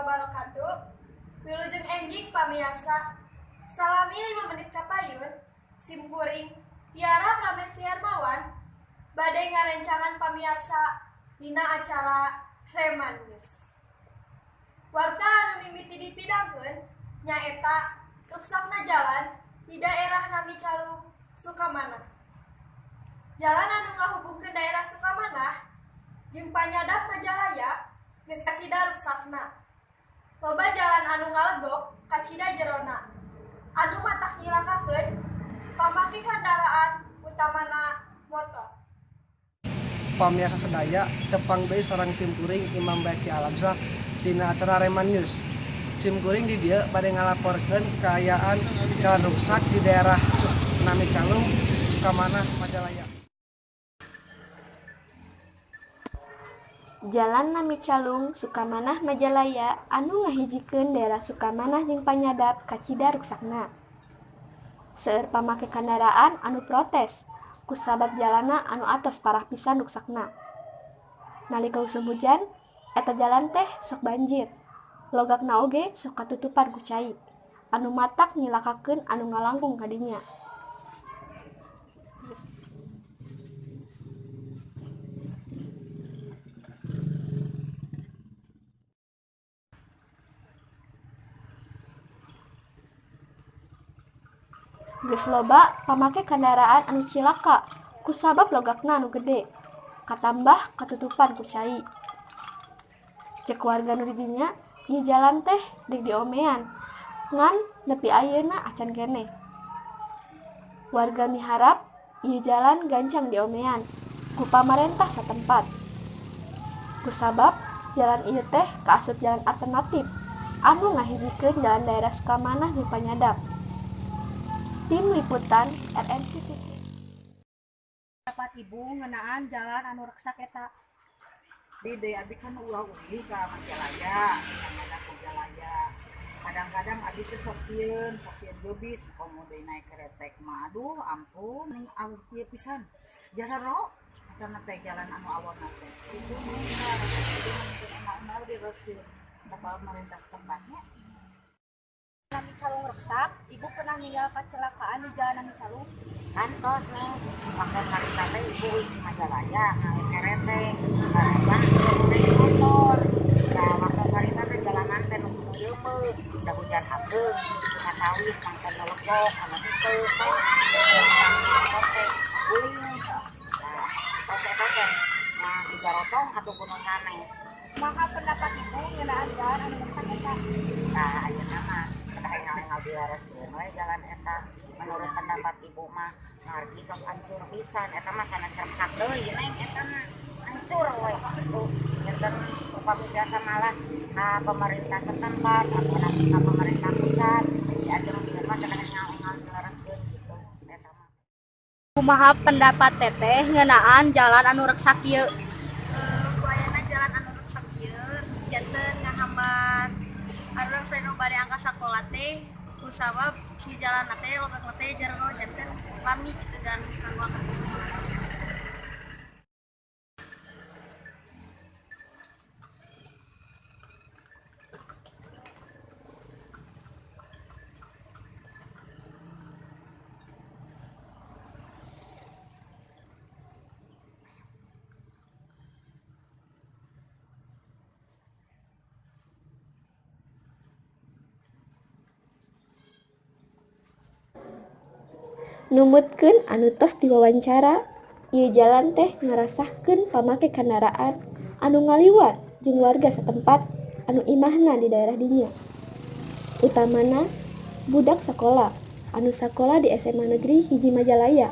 Wabarakatuh. Wilujeng enjing pamiarsa. Salami 5 menit kapayun, simkuring Tiara Pramesti Hermawan bade ngarencangan pamiarsa dina acara Reman News. Warta anu mimiti dipidangkeun nyaeta ruksakna jalan di daerah Nami Calung, Sukamanah. Jalan anu ngahubungkeun daerah Sukamanah jeung Panyadap Majalaya geus kacida ruksakna. Loba jalan anu ngalegok kacida jerona. Anu matak nyilakakeun pamake kandaraan utamana motor. Pamiarsa sadaya, tepang deui sareng simkuring Imam Baki Alamsyah dina acara Reman News. Simkuring di dieu bade ngalaporkeun kaayaan jalan ruksak di daerah Nami Calung, Sukamanah, Majalaya. Jalan Nami Calung, Sukamanah, Majalaya anu ngahijikeun daerah Sukamanah jeung Panyadap kacida ruksakna. Seueur pamake kandaraan anu protes kusabab jalanna anu atos parah pisan ruksakna. Nalika usum hujan, eta jalan teh sok banjir. Logakna oge sok katutupan ku cai, anu matak nyilakakeun anu ngalangkung ka dinya. Geus loba pamake kandaraan anu cilaka kusabab logakna anu gede, katambah katutupan ku cai. Cek warga nu di dinya, ieu jalan teh deuk diomean, ngan nepi ayeuna acan keneh. Warga miharap ieu jalan gancang diomean ku pamarentah satempat. Kusabab jalan ieu teh kaasup jalan alternatif anu ngahijikeun jalan daerah Sukamanah jeung Panyadap. Tim Liputan RMC TV. Pendapat ibu ngeunaan jalan anu reksak eta? Di deui abi kan ulah ulih ka Majalaya, Panyadap Majalaya. Kadang-kadang abi teh sok sieun geubis komo deui naik keretek mah, aduh ampun ning ieu pisan. Jararo eta na teh jalan anu awalna teh. Itu mah itu mungkin enak-enak direskeun pemerintah setempatnya. Nami Calung reksak, ibu pernah ninggal kecelakaan di jalan Nami Calung? Kantos nih, waktu harita teh ibu di Majalaya, naik keretek, bareng naik motor. Nah, waktu harita teh jalanan teh nu kudu da hujan ageung, sawis mangkan melegok, anu henteu teh, teh guling. Nah, tos eta teh, nah digarotong atuh kuno sanes. Kumaha pendapat ibu ngeunaan jalan anu reksak eta? Nah, ayeuna mah kedah engal-engal dilereskeun we jalan eta. Menurut pendapat ibu mah margi tos hancur pisan eta mah sanes reksak deui neng eta mah hancur we kitu. Janten upami biasa malah ka pemerintah setempat atau ka pemerintah pusat diajeng ieu mah kedah engal-engal dilereskeun kitu eta mah. Kumaha pendapat teteh ngeunaan jalan anu reksak ieu? Kuayana jalan anu reksak ieu janten ngahambat arurang sadaya bade angkat sakola teh kusabab si jalan teh logak teh jero janten lami gitu jalan kanggo angkat sakola. Numutkeun anu tos diwawancara, ieu jalan teh ngarasahkeun pamake kandaraan anu ngaliwat jeung warga satempat anu imahna di daerah dinya. Utamana budak sakola anu sakola di SMA Negeri 1 Majalaya.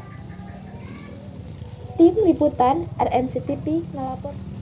Tim Liputan RMC TV ngalaporkeun.